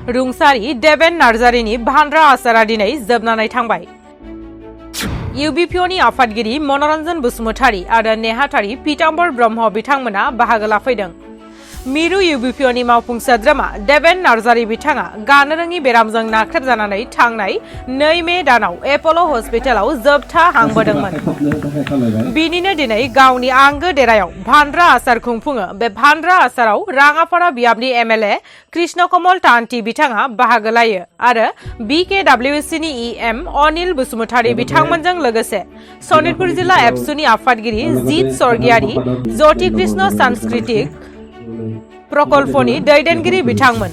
रुंसारि देबेन नार्जारिनि भान्द्रा आसारा दिनै जोबनानै थांबाय। UBPOनि आफादगिरि मनरन बसुमतारी आरो नेहाथारि पीताम्बर ब्रह्म बिथांमोना बाहागो लाफैदों। मिरु UBPOनि मावफुं सोद्रोमा देबेन नार्जारि बिथाङा गानो रोङि बेरामजों नाख्रेबजानानै थांनाय 2 मे दानाव एप'ल' हस्पिटालाव जोबथा हांबोदोंमोन। बिनिनो दिनै गावनि आंगो देरायाव भान्द्रा आसार खुंफुङो। बे भान्द्रा आसाराव राङापारा बियाबनि MLA कृष्ण कमल तान्ति बिथाङा बाहागो लायो आरो BKWCनि EM अनिल बसुमतारी बिथांमोनजों लोगोसे सनितपुर जिल्ला एबसुनि आफादगिरि जित स्वर्गियारि ज्योति कृष्ण सांस्कृतिक प्रकल्पनि दैदेनगिरि बिथांमोन,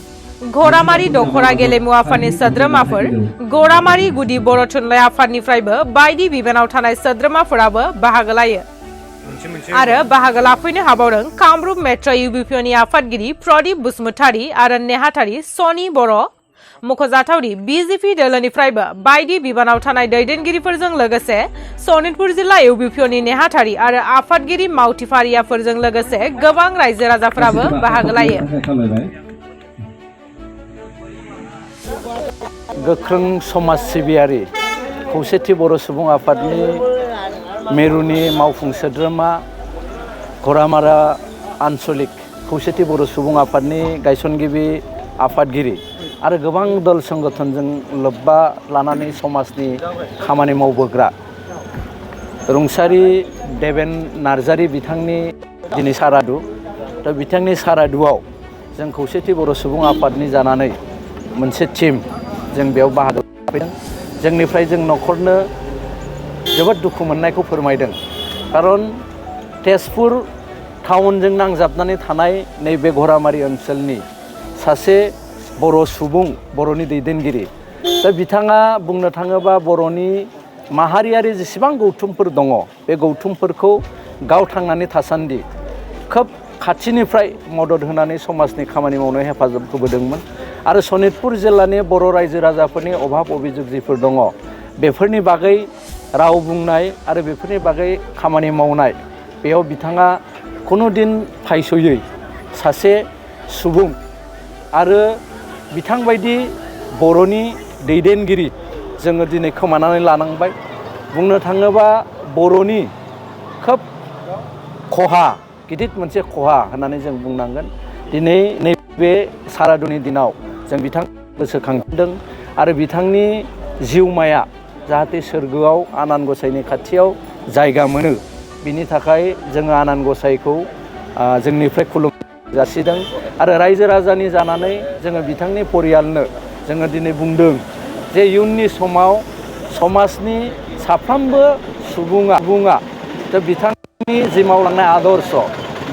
घरामारि दखरा गेलेमु आफादनि सोद्रोमाफोर, घरामारि गुदि बर' थुनलाइ आफादनिफ्रायबो बायदि बिबानाव थानाय सोद्रोमाफोराबो बाहागो लायो आरो बाहागो लाफैनो हाबावदों कामरुप मेट्र' UBPOनि आफादगिरि प्रदीप बसुमतारी आरो नेहाथारि सनि बर'। मख'जाथावदि BJP दोलोनिफ्रायबो बायदि बिबानाव थानाय दैदेनगिरिफोरजों लोगोसे सनितपुर जिल्ला UBPOनि नेहाथारि आरो आफादगिरि मावथिफारियाफोरजों लोगोसे गोबां रायजो राजाफोराबो बाहागो लायो। गोख्रों समाज सिबियारि खौसेथि बर' सुबुं आफादनि मेरुनि मावफुं सोद्रोमा, घरामारा आन्चलिक खौसेथि बर' सुबुं आफादनि गायसनगिरि आफादगिरि आरो गोबां दल संगठनजों लोब्बा लानानै समाजनि खामानि मावबोग्रा रुंसारि देबेन नार्जारि बिथांनि दिनै सारादु। दा बिथांनि सारादुआव जों खौसेथि बर' सुबुं आफादनि जानानै मोनसे टीम जों बेयाव बाहागो लाफैदों। जोंनिफ्राय जों न'खरनो जोबोद दुखु मोननायखौ फोरमायदों। खारन तेजपुर टाउनजों नांजाबनानै थानाय नैबे घरामारि ओनसोलनि सासे बर' सुबुं, बर'नि दैदेनगिरि। दा बिथाङा बुंनो थाङोबा बर'नि माहारियारि जेसेबां गौथुमफोर दङ बे गौथुमफोरखौ गाव थांनानै थासान्दि खोब खाथिनिफ्राय मदद होनानै समाजनि खामानि मावनो हेफाजाब होबोदोंमोन आरो सनितपुर जिल्लानि बर' रायजो राजाफोरनि अभाब अभियोग जिफोर दङ बेफोरनि बागै राव बुंनाय आरो बेफोरनि बागै खामानि मावनाय, बेयाव बिथाङा खुनु दिन फायस'यै सासे सुबुं आरो बिथांबायदि बर'नि दैदेनगिरि जोङो दिनै खोमानानै लानांबाय। बुंनो थाङोबा बर'नि खोब खहा, गिदिर मोनसे खहा होननानै जों बुंनांगोन। दिनै नैबे सारादुनि दिनाव जों बिथां गोसोखांदों आरो बिथांनि जिउमाया जाहाथे सोरगोआव आनान गसाइनि खाथियाव जायगा मोनो, बिनि थाखाय जोङो आनान गसाइखौ जोंनिफ्राय खुलुम जासिदों आरो रायजो राजानि जानानै जोङो बिथांनि परियालनो जोङो दिनै बुंदों जे इयुननि समाव समाजनि साफ्रोमबो सुबुङा बिथांनि जि मावलांनाय आदर्श,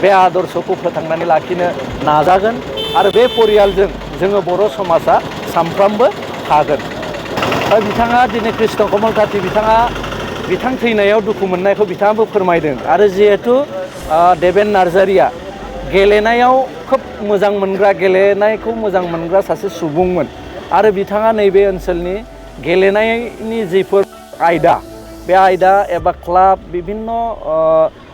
बे आदर्शखौ फोथांनानै लाखिनो नाजागोन आरो बे परियालजों जोङो बर' समाजा सामफ्रामबो थागोन। दा बिथाङा दिनै कृष्ण कमल तान्ति बिथाङा बिथां थैनायाव दुखु मोननायखौ बिथाङाबो फोरमायदों आरो जिहेथु देबेन नार्जारिया गेलेनायाव खोब मोजां मोनग्रा, गेलेनायखौ मोजां मोनग्रा सासे सुबुंमोन आरो बिथाङा नैबे ओनसोलनि गेलेनायनि जिफोर आयदा, बे आयदा एबा क्लाब बिभिन्न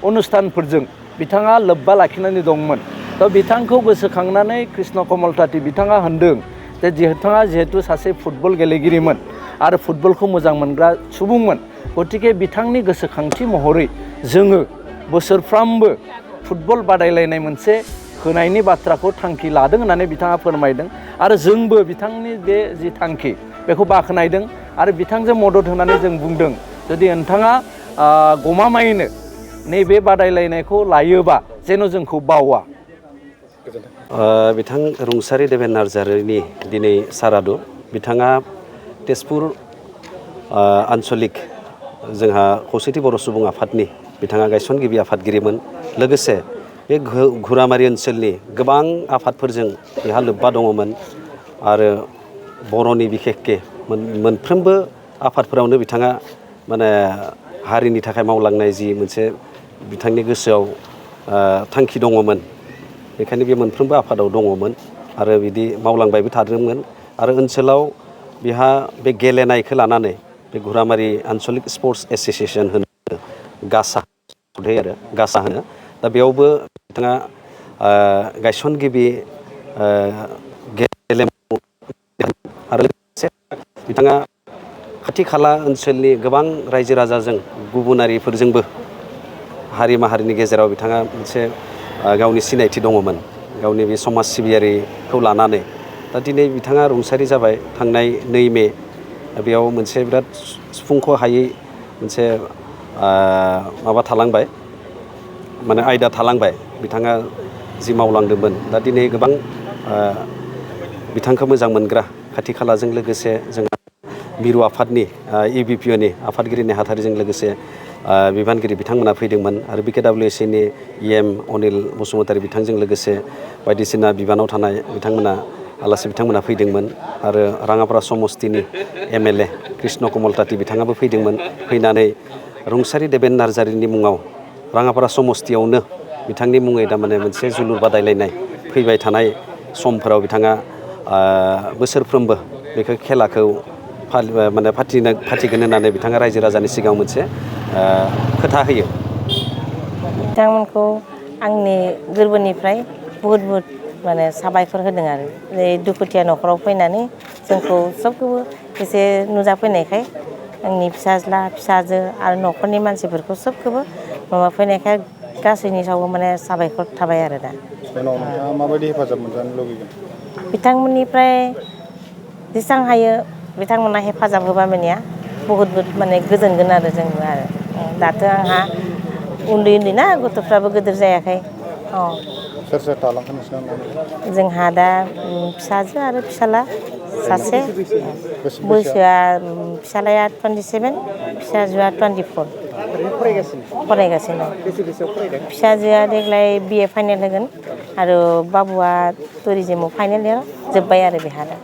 अनुस्थानफोरजों बिथाङा लोब्बा लाखिनानै दंमोन। दा बिथांखौ गोसोखांनानै कृष्ण कमल तान्ति बिथाङा होनदों जे बिथाङा जिहेतु सासे फुटबल गेलेगिरिमोन आरो फुटबलखौ मोजां मोनग्रा सुबुंमोन, गतिके बिथांनि गोसोखांथि महरै जोङो बोसोरफ्रामबो फुटबल बादायलायनाय मोनसे होनायनि बाथ्राखौ थांखि लादों होननानै बिथाङा फोरमायदों आरो जोंबो बिथांनि बे जि थांखि बेखौ बाख्नायदों आरो बिथांजों मदद होनानै जों बुंदों जुदि नोंथाङा गमामायैनो नैबे बादायलायनायखौ लायोबा जेन' जोंखौ बावा। बिथां रुंसारि देबेन नार्जारिनि दिनै सारादु। बिथाङा तेजपुर आन्चलिक जोंहा खौसेथि बर' सुबुं आफादनि बिथाङा गायसनगिरि आफादगिरिमोन। लोगोसे बे घरामारि ओनसोलनि गोबां आफादफोरजों बेहा लोब्बा दङमोन आरो बर'नि बिखेखके मोनफ्रोमबो आफादफोरावनो बिथाङा माने हारिनि थाखाय मावलांनाय जि मोनसे बिथांनि गोसोआव थांखि दङमोन, बेखायनो बे मोनफ्रोमबो आफादाव दङमोन आरो बिदि मावलांबायबो थादोंमोन आरो ओनसोलाव बिहा बे गेलेनायखौ लानानै बे घरामारि आन्चलिक स्पर्ट्स एस'सिएशन होनो गासा आरो गासा होनो, दा बेयावबो बिथाङा गायसनगिरि गेलेमु बिथाङा खाथि खाला ओनसोलनि गोबां रायजो राजाजों गुबुनारिफोरजोंबो हारि माहारिनि गेजेराव बिथाङा मोनसे गावनि सिनायथि दङमोन गावनि बे समाज सिबियारिखौ लानानै दा दिनै बिथाङा रुंसारि जाबाय थांनाय 2 मे बेयाव मोनसे बिराद सुफुंख' हायै मोनसे माबा थालांबाय माने आयदा थालांबाय बिथाङा जि मावलांदोंमोन दा दिनै गोबां बिथांखौ मोजां मोनग्रा खाथि खालाजों लोगोसे जोंहा मिरु आफादनि UBPOनि आफादगिरि नेहाथारिजों लोगोसे बिबानगिरि बिथांमोना फैदोंमोन आरो BKWSनि EM अनिल बसुमतारी बिथांजों लोगोसे बायदिसिना बिबानाव थानाय बिथांमोना आलासि बिथांमोना फैदोंमोन आरो राङापारा समस्तिनि MLA कृष्ण कमल ताती बिथाङाबो फैदोंमोन फैनानै रुंसारि देबेन नार्जारिनि मुङाव राङापारा समस्तियावनो बिथांनि मुङै थारमाने मोनसे जोलुर बादायलायनाय फैबाय थानाय समफोराव बिथाङा बोसोरफ्रोमबो बेखौ खेलाखौ फाथिगोन होननानै बिथाङा रायजो राजानि सिगाङाव मोनसे खोथा होयो। बिथांमोनखौ आंनि गोरबोनिफ्राय बुहुद माने साबायखर होदों आरो दुखुथिया न'खराव फैनानै जोंखौ सबखौबो एसे नुजाफैनायखाय आंनि फिसाज्ला फिसाजो आरो न'खरनि मानसिफोरखौ सबखौबो माबा फैनायखाय गासैनि सायावबो माने साबायखर थाबाय आरो दा। उनाव नोंथाङा माबायदि हेफाजाब मोनजानो लुबैगोन? बिथांमोननिफ्राय जेसेबां हायो बिथांमोना हेफाजाब होबा मानिया बुहुद माने गोजोनगोन आरो जोंबो आरो दाथ' आंहा उन्दै ना गथ'फ्राबो गिदिर जायाखै। सोर सोर थालांखो नोंसिना? जोंहा दा फिसाजो आरो फिसाला सासे बैसोआ फिसालाया 27 फिसाजोआ 24 फरायगासिनो फिसाजोआ देग्लाय BA फाइनेल होगोन आरो बाबुआ टुरिजिमाव फाइनेल इयार जोब्बाय आरो बेहा दा।